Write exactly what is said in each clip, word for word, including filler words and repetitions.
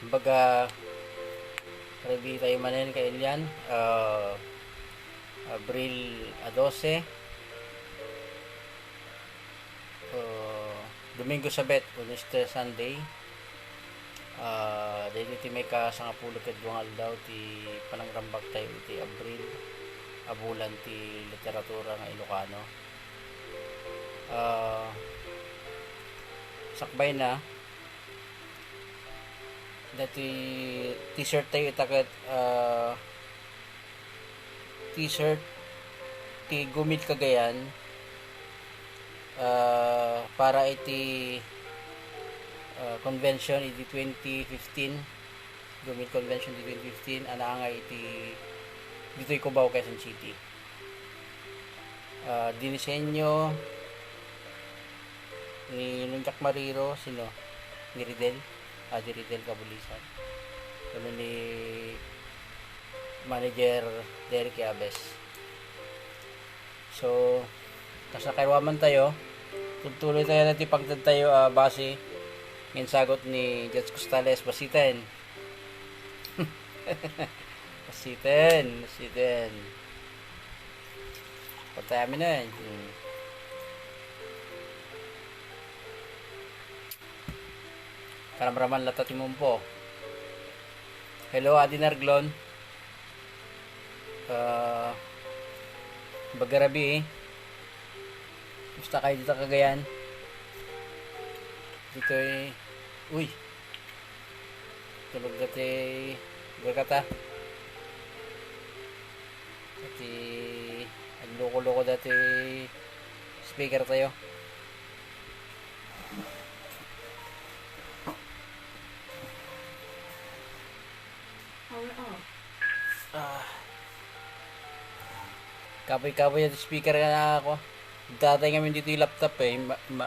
Kumbaga, ready tayo manen, kailian. Ah, Abril a dose. Ah, Domingo Sabet, o Easter Sunday. Ah, daytoy ti maikasangapulo ket dua nga aldaw ti panangrambak tayo iti Abril a bulan ti literatura nga Ilocano. Ah, sakbay na, dati t-shirt tayo ita ket, ah, t-shirt ti Gumil Cagayan, ah, para iti, ah, convention iti twenty fifteen, Gumil Convention iti twenty fifteen, a naangay iti ditoy Cubao, Quezon City. Ah, dinisenyo ni Lunyak Mariro, sino? Ni Ridel? Ah, di Ridel Kabulisan. Ano ni Manager Derek Yabes. So, kas nakairuaman tayo, tutuloy tayo na ti pagdad tayo, ah, base ngin sagot ni Judge Costales, basiten. Basiten, basiten. Patay amin eh. Hmm. Karamraman lata ti mumpo. Hello, Adi Narglon. Ah, bagarabi eh. Kumusta kayo dito, Cagayan? Dito eh. Uy. Tulog dati. Berkata. Dati. Agloko-loko dati. Speaker tayo. Power off. Ah. Kapoy-kapoy yung speaker nga ako. Datay ngamin dito yung laptop eh. Ma, ma,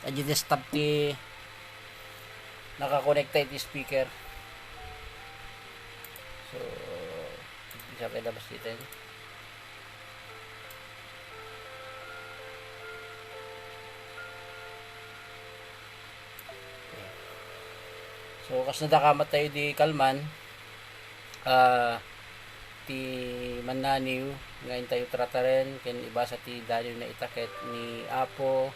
adi desktop ti nakakonekta iti speaker. So, bisa pa ilabas dito yun. So, kas nadakamat tayo di kalman, ah, ti mannaniw nga intayo trataren ken ibasa ti daniw na itaket ni Apo,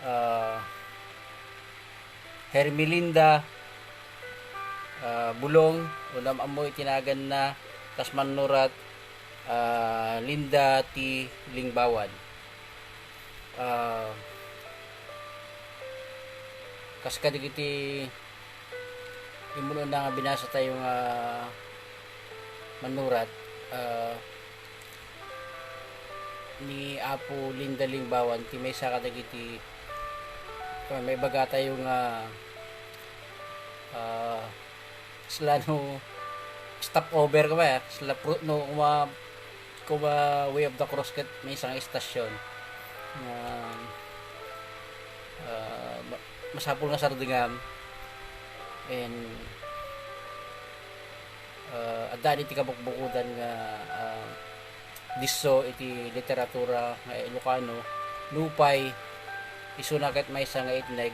ah, Hermelinda, ah, Bulong, unam ammo iti naganna, kas mannurat, ah, Linda ti Lingbawan. Ah, kas kadagiti immun-una nga binasa tayo nga mannurat, ah, ni Apo Linda Lingbawan ti maysa kadagiti, ah, maibaga tayo nga, ah, sila no stop over ka ba, sila pro, no, kuma, kuma Way of the Cross ket maysa nga istasyon nga, ah, ma-, masapul nga sardengam. And, ah, adda iti kabukbukodan nga, ah, disso iti literatura nga Ilocano, nupay isuna ket maysa nga itneg,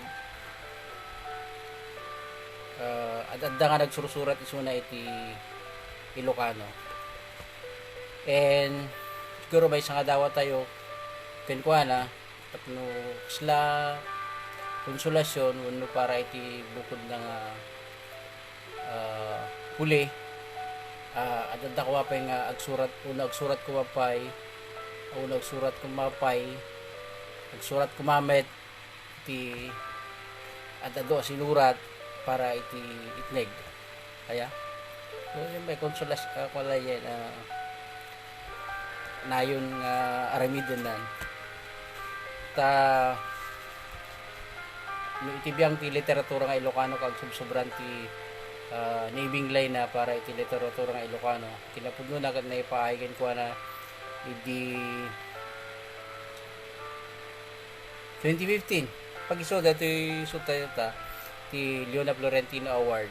ah, ad-adda nga nagsursurat isuna iti Ilocano. And siguro maysa nga dawat tayo kenkuana tapno kasla konsolasyon wenno para iti bukod na nga, ah, huli, ah, adda koma pay nga agsurat, wenno agsurat koma pay, wenno agsurat koma pay, agsurat koma met ti ad-adu a sinurat para iti itneg. Kaya, so, yan may konsolas-, ah, kuwan yan, ah, nayon nga aramiden nan. Ta, no iti biang ti literatura nga Ilocano, kagsubsubran ti, ah, naibinglay na para iti literatura nga Ilocano. Kinapudno na ket naipaay kenkuana idi twenty fifteen. Pag-isu, datoy isu tayo ta, ti Leona Florentino Award.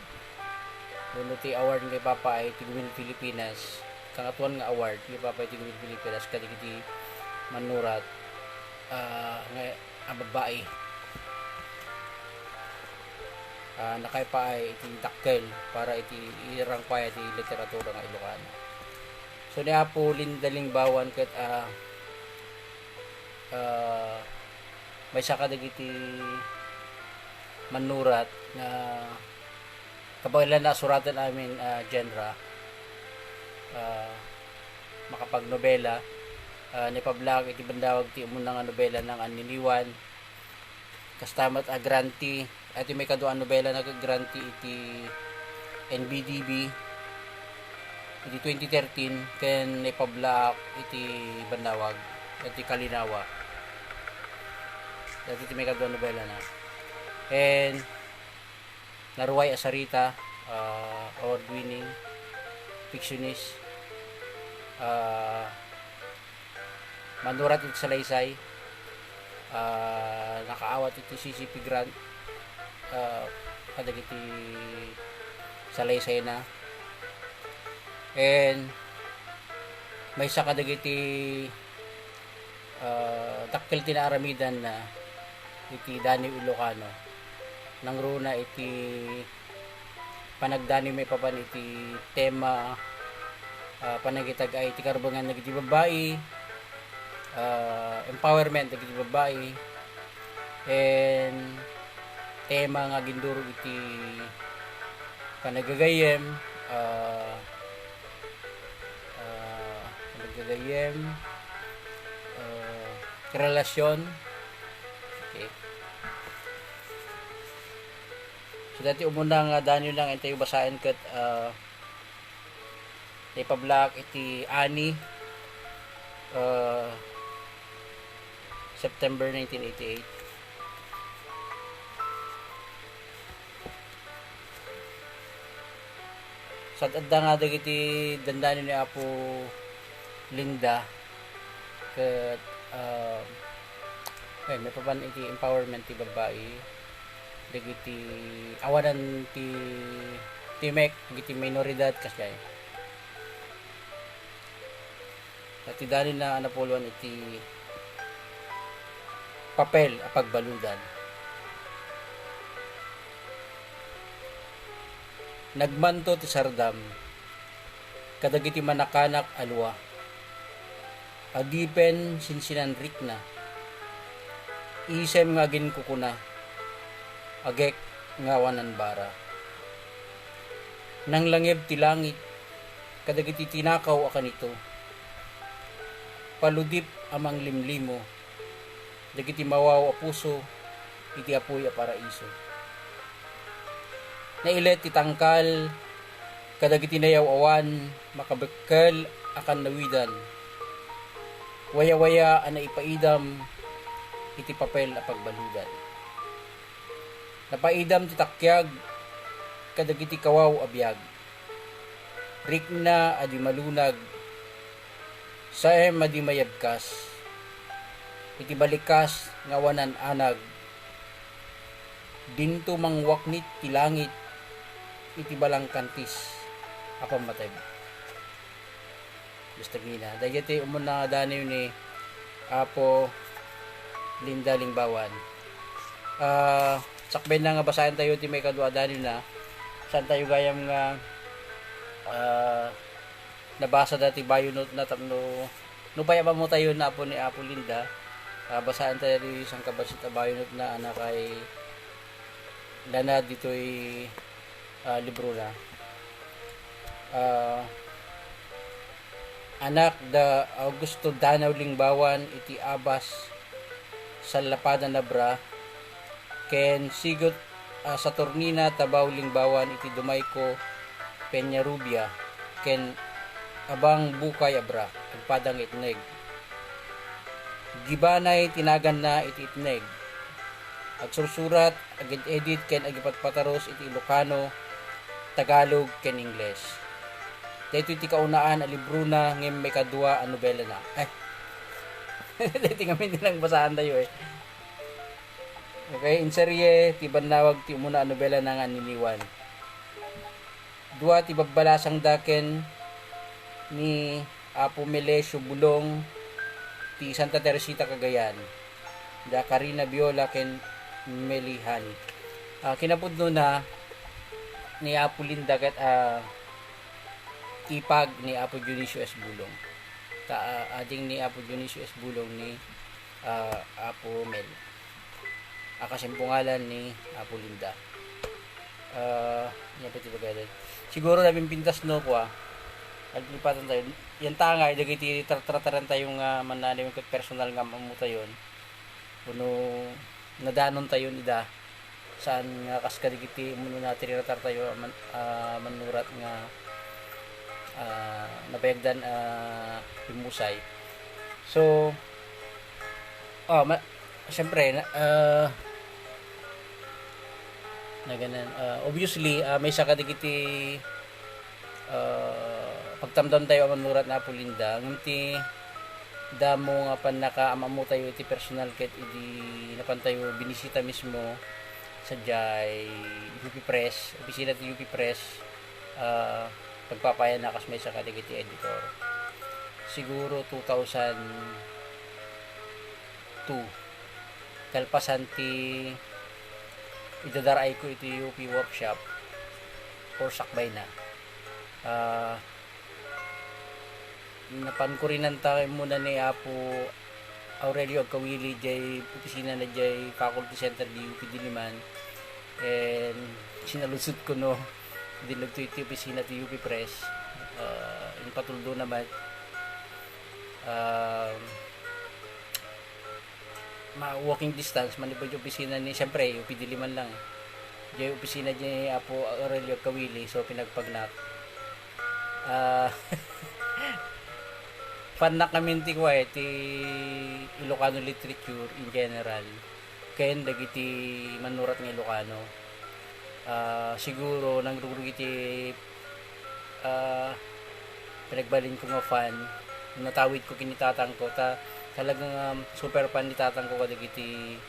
Wenno ti award nga ipapaay ti Gumil Pilipinas. Kangatoan nga award nga ipapaay ti Gumil Pilipinas kadagiti mannurat, ah, nga a babbai. ah, nakaipaay iti dakkel para iti irangpaya ti literatura nga Ilocano. So, ni Apo Linda Lingbawan ket, ah, ah, maysa kadagiti mannurat nga kabaelan a suratan amin, ah, genre, ah, makapagnobela, ah, naipablaak iti bandawag ti umuna nga nobelana nga Anniniwan. Kasta met a grantee, iti maikadua a nobelana ket grantee iti N B D B iti twenty thirteen ken naipablaak iti bandawag iti Kalinawa. Daytoy ti maikadua a nobelana. And naruay a sarita, ah, award-winning fictionist, ah, manurat iti salaysay, ah, nakaawat iti C C P grant, ah, kadagiti salaysayna. And maysa kadagiti, ah, dakkel ti naaramidanna iti Daniw Ilocano. Nangruna iti panagdaniw maipapan iti tema, ah, panangitag-ay ti karbengan dagiti babbai, ah, empowerment dagiti babbai, and tema nga aginduro iti panagagayyem, ah, ah, panagagayyem, ah, relasyon. Okay. So, daytoy umuna nga daniw nga intayo basaen ket, ah, naipablaak iti Ani, ah, September nineteen eighty-eight. Sad-adda nga dagiti dandani ni Apo Linda ket, ah, ay, maipapan iti empowerment ti babbai, dagiti awanan ti timek, dagiti minoridad, kasjay. Iti danina a napuloan iti papel a pagbaludan. Nagmanto ti sardam kadagiti manakanak a lua. Adipen sinsinanrikna. Isem nga aginkukuna, agek nga awanan bara. Nanglangeb ti langit kadagiti tinakaw a kanito. Paludip a manglimlimo dagiti mawaw a puso iti apuy a paraiso. Nailet ti tangkal kadagiti nayaw-awan makabekkel a kannawidan. Wayawaya a naipaidam iti papel a pagbaludan. Napaidam ti takiag kadagiti kawaw a biag. Rikna a di malunag, saem a di mayabkas, iti balikas nga awanan anag, dinto mangwaknit ti langit iti balangkantis a pammateg. Basta gina. Dagiti umuna nga daniw ni Apo Linda Lingbawan. Ah, sakbay na nga basaen tayo ti maikadua a daniw na. Saan tayo gayam nga, ah, nabasa dati bayunot na tapno no pay ammo tayo na apo ni Apo Linda, ah, basaen tayo di sangkabassit a bayunot na anak ay lanad ditoy, ah, libro na. Ah, anak da Augusto Danaw Lingbawan iti Abas, Sallapada, Nabra, ken Sigot a Saturnina Tabaw Lingbawan iti Dumayco, Peñarubia, ken Abang Bukay, Abra, agpada nga itneg. Gibanay ti naganna iti itneg. Agsursurat, aged-edit, ken agipatpataros iti Ilocano, Tagalog, ken Ingles. Daytoy ti kaunaan a librona ngem maikadua a nobelana. Ay. Daytoy ngamin ti nang basaan tayo eh. Okay, inserye ti bannawag ti umuna a nobelana nga Anniniwan. Dua ti babbalasangda ken ni Apo Melesio Bulong ti Santa Teresita, Cagayan, da Karina Biola ken Meli Hani. Ah, kinapudno na ni Apo Linda ket, ah, ipag ni Apo Dionisio S. Bulong. Ta, ah, ading ni Apo Dionisio S. Bulong ni, ah, Apo Mel. A, kasimpungalan ni Apo Linda. Ah, ania pay ti bagay dayta? Siguro napimpintas no kua. Aglipatan tayo. Yan tangay, dagiti tartarataran tayo nga mananawin ket personal nga ammo tayon. Kuno nadanon tayon ida. Saan nga kas kadagiti umuna ti rinatar tayo a man-, a mannurat nga, ah, nabayagdan a pimmusay. So, ah, ma-, siyempre, na, ah, naganan, ah, obviously, ah, maysa kadagiti ah, pagtamdam tayo a mannurat ni Apo Linda, ngem ti damo nga pannakaam-ammo tayo iti personal ket idi napan tayo binisita mismo sadiay U P Press, opisina ti U P Press, ah, nagpapayan a kas maysa kadagiti editor. Siguro two thousand two, kalpasan ti idadaray ko iti U P workshop or sakbay na. Ah, napan ko rinanta muna ni Apo Aurelio Agkawili jay opisina na jay Faculty Center di U P Diliman. And sinaludsod ko no, dinnugto iti opisina ti U P Press. Ah, impatuldo naman. Um, ma-, walking distance, manipud jay opisina ni, siyempre, U P Diliman lang eh. Jay opisina ni Apo Aurelio Agkawili, so pinagpagnak. Ah, pannak ngamin ti kua, eh, ti Ilocano literature in general, ken dagiti mannurat nga Ilocano. Ah, siguro nangrugrug iti, ah, pinagbalin ko nga fan, natawid ko ken ni tatang ko, ta talagang, um, super fan ni tatang ko kadagiti,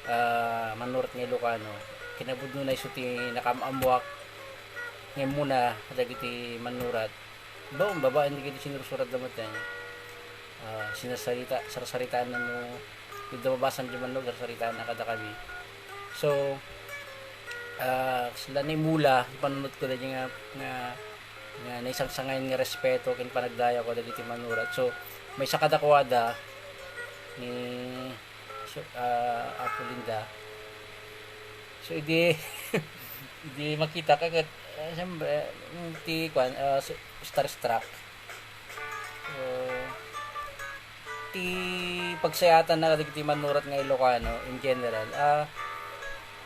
ah, mannurat nga Ilocano. Kinapudno na isu ti nakaam-ammoak nga immuna kadagiti mannurat. Babaen, babaen dagiti sinursuratda met, ah, sinasarita-, sarsaritaanna no, idi mabasam diay mannurat, sarsaritaanna kadakami. So, ah, sila ni Mula, panunot ko dagiti nga, nga, nga naisangsangayan nga respeto ken panagdayaw kadagiti mannurat. So, maysa kadakuada ni, so, ah, Apo Linda. So, idi, idi makita ka ket, ah, siyempre, mm, ti kuan, ah, s-, starstruck. So, ti pagsayaatan na kadagiti mannurat nga Ilocano in general, ah,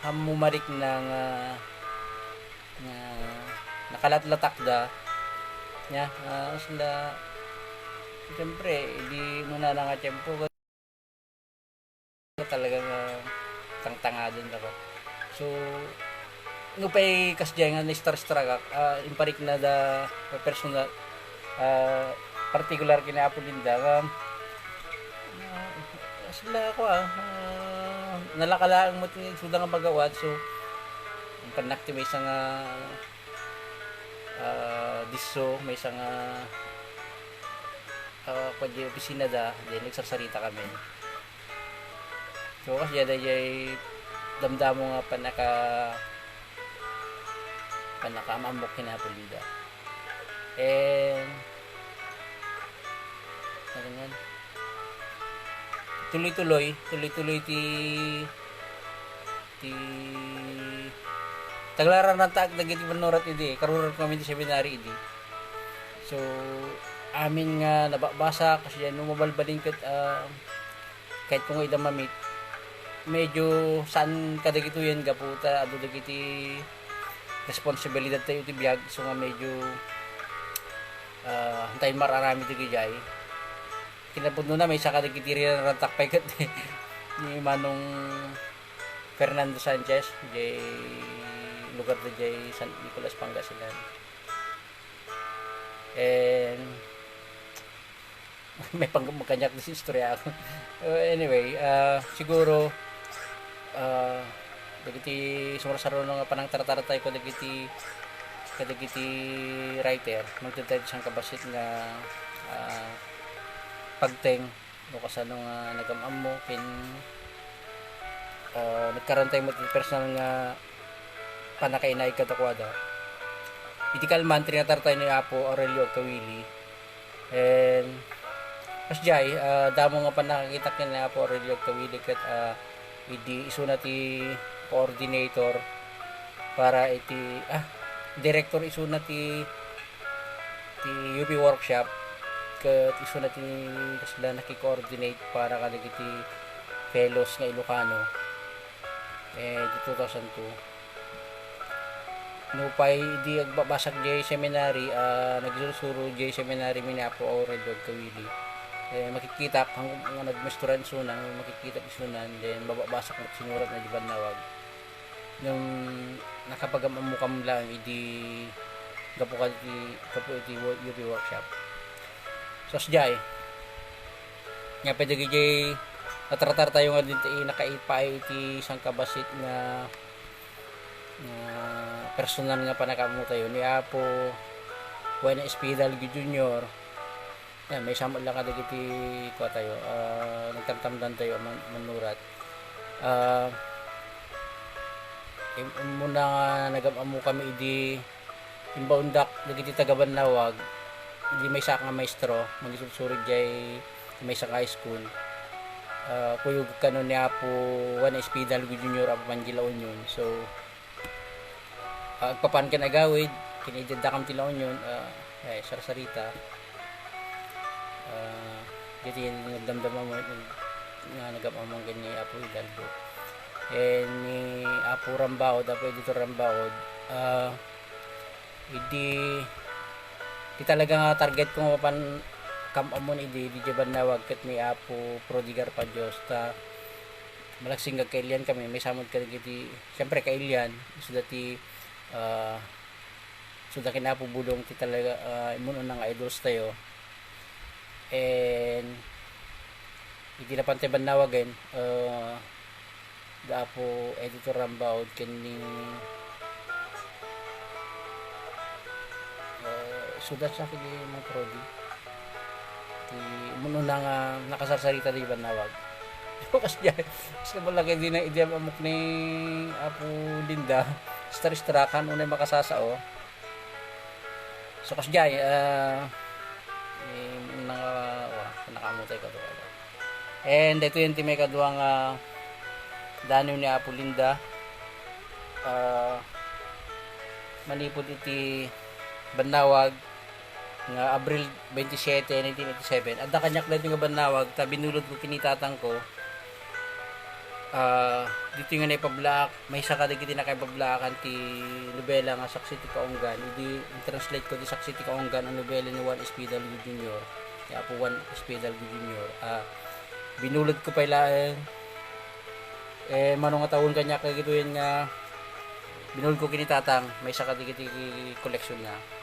ammo marik na nga, nga nakalatlatakda. Nia, ah, sila, siyempre, idi umuna na nga tiempo, talagang, ah, tangtangaden ako. So, nupay kasdiay nga na-starstruck ak, ah, imparik na da personal, ah, partikular ken ni Apo Linda nga, ah, sila ako, ah, ah, nalaka laeng met nga isuda nga magawad. So, impannak ti maysa nga, ah, disso, maysa nga, ah, kuan, jay opisina da, then nagsarsarita kami. So, kasdiay dayjay damdamo nga pannaka-, pannakaam-ammok ken ni Apo Linda. And, ano yan? Tuloy-tuloy, tuloy-tuloy ti, ti, taglaran na taak dagiti mannurat idi, karurar kami ti seminary idi. So, amin nga nababasa, kasdiay no mabalbalin ket, ah, ket kung ida mamit, medyo saan kadagitoyen gapu ta adu dagiti responsibilidad tayo iti biag, so nga medyo, ah, tayo mar-aramid dagijay. Kinapudno na, maysa kadagiti rinarantak pay ket ni Manong Fernando Sanchez, jay lugar da jay San Nicolas, Pangasinan. And may pang-, makaniak ti istorya ako. Uh, anyway, ah, siguro, ah, dagiti sumarsaruno nga panangtartaratayo kadagiti, kadagiti writer, mangted tayo ti sangkabassit nga, ah, pagteng no kasano nga nagam-ammo ken Ah, nagkaroon tayo met ti personal nga pannakainaig kadakuada. Iti kalman, trinatar tayo ni Apo Aurelio Agkawili. And, kasdiay, ah, damo nga pannakakitak ken ni Apo Aurelio Agkawili ket, ah, idi isuna ti coordinator para iti, ah, director isuna ti, ti U P workshop, ket isuna ti kasla naki-coordinate para kadagiti fellows nga Ilocano. Eh, di two thousand two. Nupay idi agbabasak jay seminary, ah, nagsursuro jay seminary mi ni Apo Aurelio Agkawili. Eh, makikita, hanggang nga nagmaestra isuna, makikita isuna, then mababasak met sinurat na di bannawag. Nung nakapagam-ammokam laeng idi gapu ka iti, gapu iti wo-, U P workshop. So, kasdiay, nga pwede jay natratar tayo nga din ti nakaipaay iti sangkabassit nga, nga personal nga pannakaammo tayo ni Apo Juan Espidal Junior. Yan, maysa met lang kadagiti kua tayo, ah, nagtamtamdan tayo man-, mannurat. Ah, im-, immuna nga nagam-ammokami idi imbaondak dagiti taga-Bannawag, idi maysaak nga maestro, mangisursuro jay maysa nga high school. Ah, kuyog kano ni Apo Juan Espidal Junior a papan jay La Union. So, ah, agpapan ken agawid, ken idi addakam ti La Union, ah, ay, sarsarita. Ah, ditoy nagdamdama mo, nga nagam-ammo ken ni Apo Hidalgo. Eh, ni Apo Rambaud, Apo Editor Rambaud, ah, idi, di talaga nga target ko nga mapan kam-amon idi, di Bannawag ket ni Apo Prodigar pa Dios, ta malaksid nga agkailian kami, maysa met kadagiti, siyempre, kailian, isu dati, ah, isu da ken Apo Budong ti talaga, ah, immun-una nga idols tayo. And, idi napan ti Bannawagen, ah, da Apo Editor Rambaud ken ni, ah, isu da sa ken ni Mang Prodi. Ti umuna nga nakasarsarita di Bannawag. Kasdiay, kas kabalak idi na, idi ammok ni Apo Linda, star-struckan, unay makasasao. So, kasdiay, ah, eh, naka-, wa, nakaamutay ko to. And daytoy ti maikadua nga daniw ni Apo Linda. Ah, manipud iti Bannawag nga Abril twenty-seven, nineteen eighty-seven, adda kaniak daytoy nga bannawag ta binulod ko ken ni tatangko. Ah, ditoy nga naipablaak, maysa kadagiti nakaipablaakan ti nobela nga Saksi ti Kaunggan. Idi in-translate ko ti Saksi ti Kaunggan a nobela ni Juan Espidal Junior, ni Apo Juan Espidal Junior. Ah, binulod ko pay laeng, eh, mano nga tawen kaniak dagitoyen nga binulod ko ken ni tatang, maysa kadagiti koleksionna.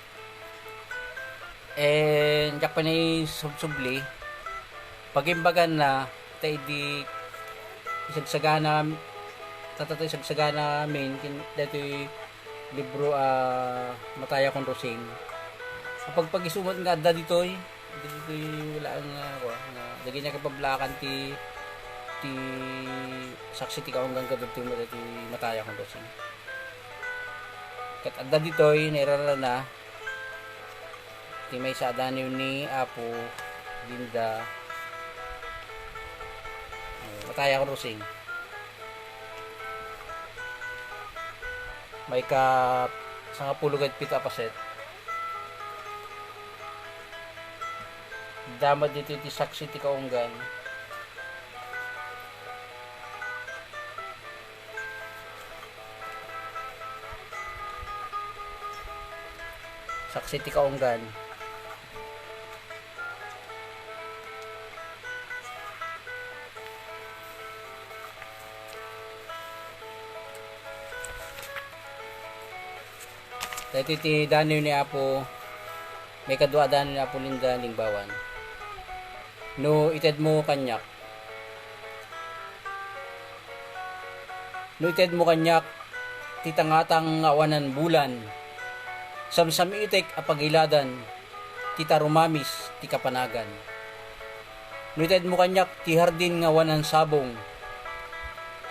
And diak pay naisubsubli, pagimbaganna, ta idi isagsagana, ta, ta, ta isagsagana amin ken daytoy libro a Matayakon Rosing. Apagpag-isu met nga adda ditoy, adda ditoy laeng nga, kua, nga dagiti nakipablaakan ti, ti Saksi ti Kaunggan kadagitoy met ti Matayakon Rosing. Ket adda ditoy nairarana ti maysa a daniw ni Apo Linda. Oh, Matayakon Rosing. Maika sangapulo ket pito a paset. Dama ditoy ti Saksi ti Kaunggan. Saksi ti Kaunggan. Daytoy ti daniw ni Apo, maikadua a daniw ni Apo Linda Lingbawan. No itedmo kaniak, no itedmo kaniak ti tangatang nga awanan bulan, samsamitek a pagiladan ti tarumamis ti kapanagan. No itedmo kaniak ti hardin nga awanan sabong,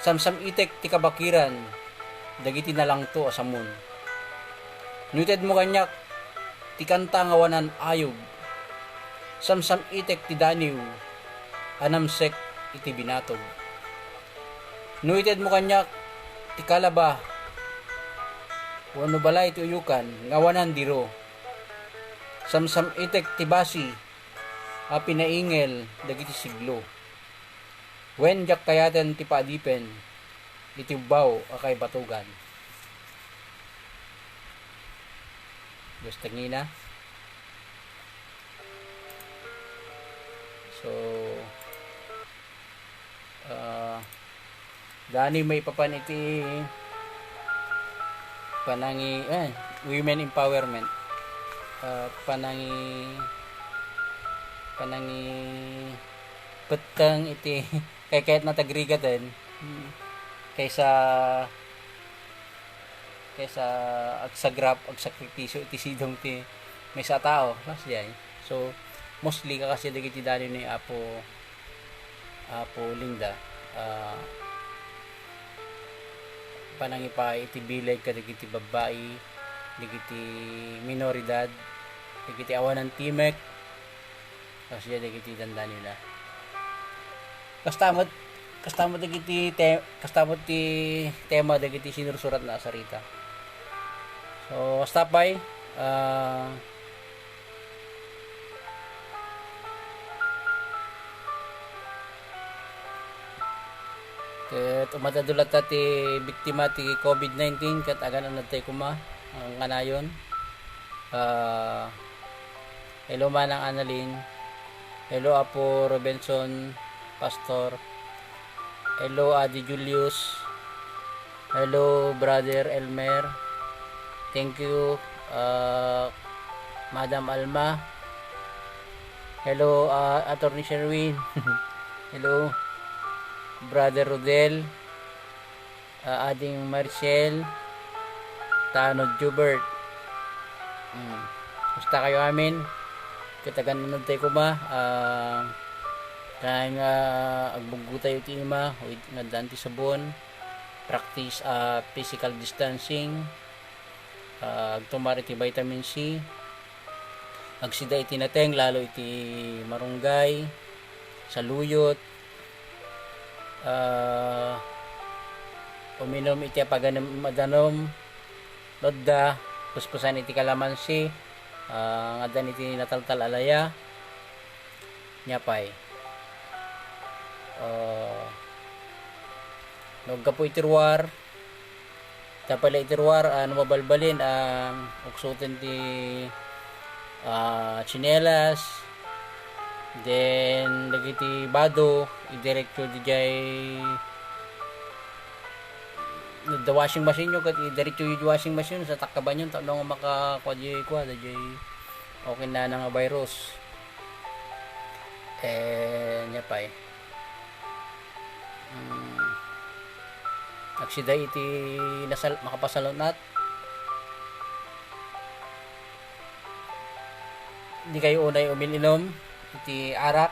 Samsam-itek ti kabakiran dagiti nalangto a samon. No itedmo kaniak ti kanta nga awanan ayog, samsam-itek ti daniw a namsek iti binatog. No itedmo kaniak ti kalaba wenno balay ti uyokan nga awanan diro, samsam-itek ti basi a pinaingel dagiti siglo. Wen diak kayaten ti paadipen iti ubbaw a kaibatogan. Dios tangina. So, ah, dani maipapan iti panangi-, eh, women empowerment. Ah, panangi-, panangi-, petteng iti kay kayat na tagrigaten, mm, kaysa, kaysa agsagrap, agsakripisyo iti sidong ti maysa a tao, kas diay. So, mostly, kakasdiay dagiti dani ni Apo, Apo Linda, ah, panangipaay iti bileg kadagiti babbai, dagiti minoridad, dagiti awanan timek, kasdiay dagiti dandanina. Kasta met, kasta met dagiti te-, kasta met ti tema dagiti sinursuratna a sarita. So, kasta pay, ah, ket umadado latta ti biktima ti covid nineteen ket agan-anadtay koma ang kanayon. Ah, Hello, Manang Annalyn. Hello, Apo Robenson, Pastor. Hello, Adi Julius. Hello, Brother Elmer. Thank you, uh, Madam Alma. Hello, uh, Attorney Sherwin. Hello, Brother Rodel. Ah, Ading Marcel, Tanod Jubert. Hmm. Kumusta kayo amin? Ket agan-anadtay koma, ah, kaay nga agbuggotayo ti ima, o it-, nga addaan ti sabon, practice, ah, physical distancing, ah, agtumar iti vitamin C, agsida iti nateng, lalo iti marunggay, saluyot, ah, uminum iti apaganem a danum, no adda, puspusan iti kalamansi, ah, nga addan iti nataltal a laya, nia pay. Ah, no aggapu iti ruar, Tapay la iti ruar, ah, no mabalbalin, ah, uksoten ti, ah, tsinelas, then dagiti bado, idiretso didiay, no adda washing machine yo, ket idiretso iti washing machine, sa takkabanyon, tapno nga makakua diay kua, diay, okay na nga virus. Eh, nia pay. Hmm. Agsida iti nasal-, makapasalun-at. Di kayo unay umin-inom iti arak.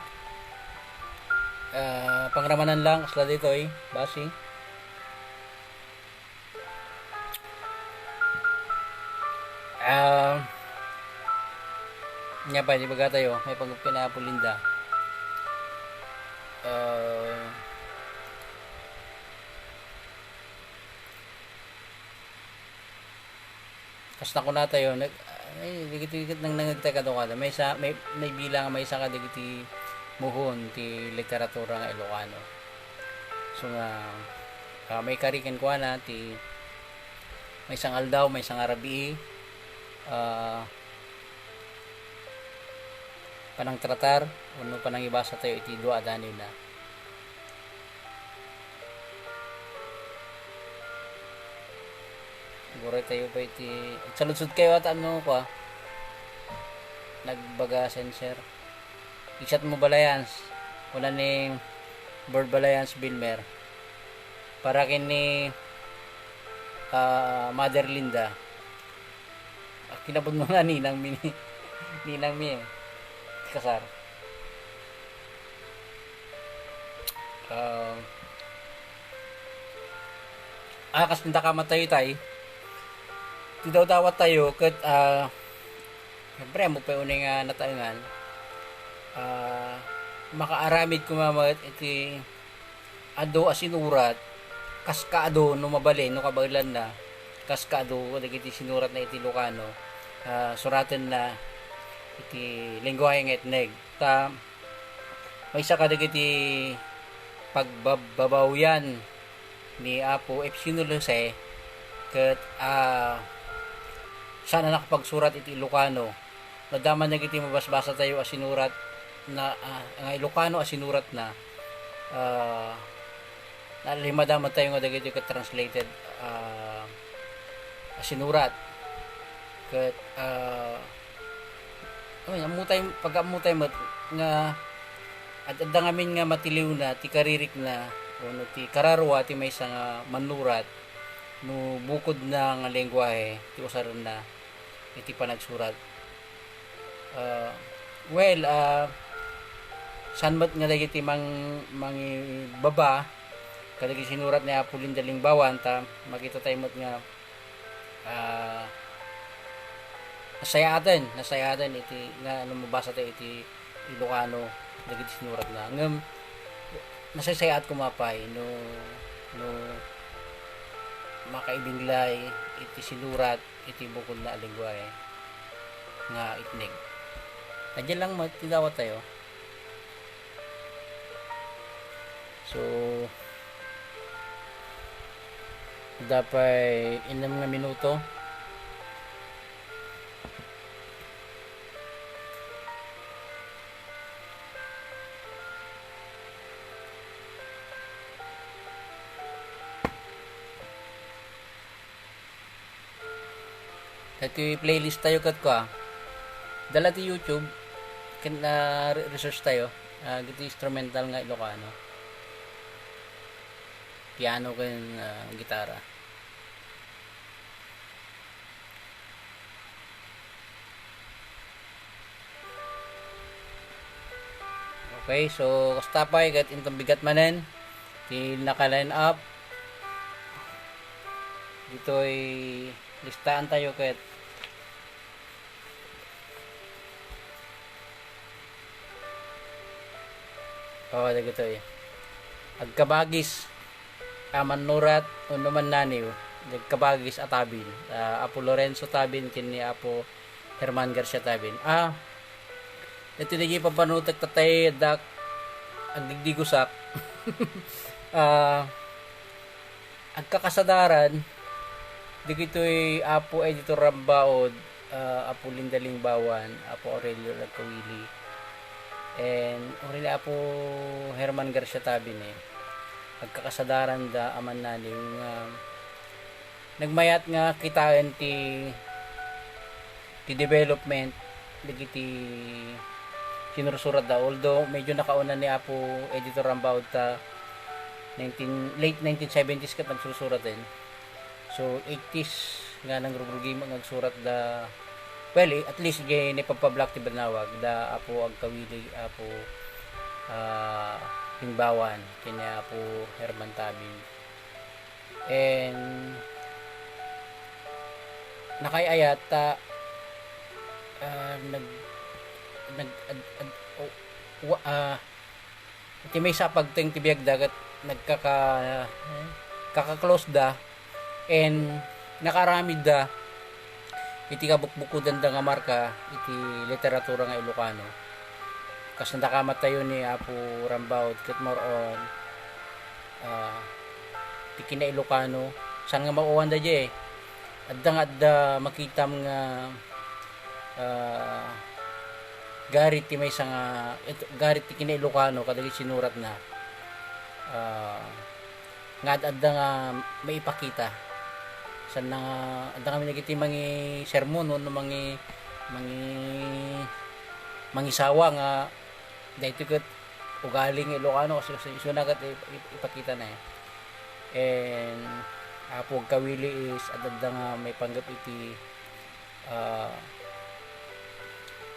Ah, pangramanan lang, kasla ditoy, basi. Ah, nia pay, di baga tayo, may pag-, pinapulinda. Ah, kas nakuna tayo, nag-, ay, dagiti ket nang nangagtay kadukaduada. Maysa, may, may bilang, maysa kadagiti muhon ti literatura nga Ilocano. So nga, ah, maikari kenkuana ti maysa nga aldaw, maysa nga rabii, ah, panangtratar, wenno panangibasa tayo iti dua a daniwna. Uray tayo pay iti, agsaludsod kayo ata, ano, kua, nagbaga, sensor. Iksat mo, Balayans, kuna ni Bird Balayans Bilmer, para ken ni, ah, Mother Linda. Ah, kinapudno nga ninang mi ni, ninang mi, eh. Kasar. Ah, Ah, kas nanda kamatayo tay, ti dawdawat tayo ket, ah, siyempre, ammok pay unay nga nataengan, ah, makaaramid koma met iti adu a sinurat, kas kaadu no mabalin, no kabaelanna, kas kaadu dagiti sinuratna iti Ilocano, ah, suratenna iti lengguahe nga Itneg. Ta, maysa kadagiti pagbabbabawian ni Apo Epsino Jose ket, ah, saan a nakapagsurat iti Ilocano. Naddaman dagiti mabasbasa tayo a sinurat na, ah, nga Ilocano a sinurat na, ah, nalimadama tayo nga dagiti ket translated, ah, a sinurat. Ket, ah, Ay, ammotay, pag-ammotay met nga ad-, adda ngamin nga matiliwna ti karirikna wenno ti kararua ti maysa nga mannurat no bukodna nga lengguahe ti usarenna iti panagsurat. Ah, well, ah, saan met nga dagiti mang-, mangibaba kadagiti sinurat ni Apo Linda Lingbawan, ta makita tayo met nga ah, nasayaaten, nasayaaten iti nga no mabasa tayo iti Ilocano dagiti sinuratna. Ngem nasaysayaat koma pay no, no makaibinglay iti sinurat iti bukodna a lengguahe nga Itneg. Adda lang met ti dawat tayo. So, adda pay innem nga minuto. Dagiti playlist tayo ket kua. Adda la ti YouTube, ken, ah, re-, research tayo. Ah, dagiti instrumental nga Ilocano. Piano ken, ah, gitara. Okay, so kasta pay ket inton bigat manen ti naka-line up ditoy listaan tayo ket, oh, dagitoy. Agkabagis a mannurat wenno mannaniw, agkabagis a Tabin. Ah, Apo Lorenzo Tabin ken ni Apo Herman Garcia Tabin. Ah, iti dagiti pampannutek tatay, adda agdigdigusak. Ah, agkakasadaran dagitoy Apo Editor Rambaud, ah, Apo Linda Lingbawan, Apo Aurelio Lagkawili, and uri ni Apo Herman Garcia Tabin, eh. Agkakasadaran da a mannaniw nga nagmayat nga kitaen ti, ti development dagiti sinursuratda. Although medyo nakauna ni Apo Editor Rambaud ta nineteen, late nineteen seventies ket nagsursuraten. So, eighties nga nangrugrugima nga agsuratda. Well, eh, at least, idiay naipabpablak ti banawag, da Apo Agkawili, Apo, ah, Himbawan, ken ni Apo Herman Tabin. And nakaay-ayat ta, ah, nag-, nag-, ad-, ad-, o-, wa-, ah, iti maysa a pagteng ti biagda ket nagkaka-, eh, kaka-close da and nakaaramid da iti kabukbukodanda nga marka iti literatura nga Ilocano. Kas nadakamat tayo ni Apo Rambaud ket more on, ah, ti kina-Ilocano, saan nga mauwan da diay. Adda nga adda makitam nga, ah, garit ti maysa nga, it-, garit ti kina-Ilocano kadagiti sinuratna. Ah, nga ad-adda nga maipakita. Saan nga, adda kami dagiti mangisermon wenno mangi-, mangi-, mangisawa nga daytoy ket ugali nga Ilocano, kasi, kasi isuna ket ip-, ip-, ipakita na, eh. And Apo Agkawili is ad-adda nga maipanggep iti, ah,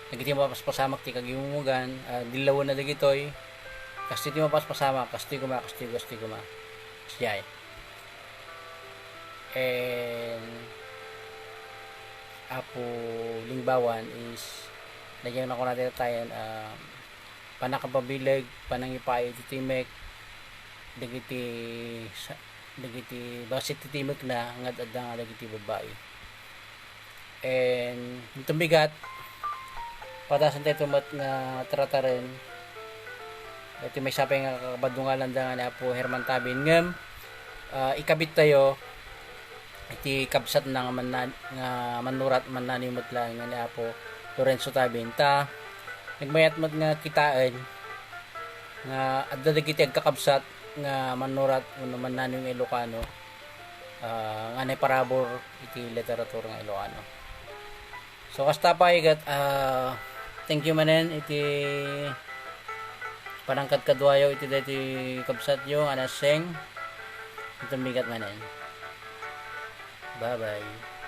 dagiti mapaspasamak ti kagimugan, ah, dillawen na dagitoy. Kastoy ti mapaspasamak, kastoy koma, kastoy, kastoy koma. Siya, eh. and Apo Lingbawan is, lagyan na ko natin tayo, ah, panakapabileg, panangipaay iti timek, dagiti sa-, dagiti base iti timek na, nga adda nga dagiti babai. And, iti bigat, patasen tayo met nga tarataren, iti may sapay nga kakabadungalan da nga ni Apo Herman Tabin. Ngem, ah, ikabit tayo, iti kabsat na nga manna-, nga mannurat, mannaniw met laeng nga ni Apo Lorenzo Tabin. Ta, nagmayat met nga kitaen, nga adda dagiti agkakabsat nga mannurat wenno mannaniw nga Ilocano, ah, nga naiparabur iti literatura nga Ilocano. So, kasta pay ket, ah, thank you manen iti panangkadkaduayo iti daytoy kabsatyo nga nagseng. Iti bigat manen. Bye-bye.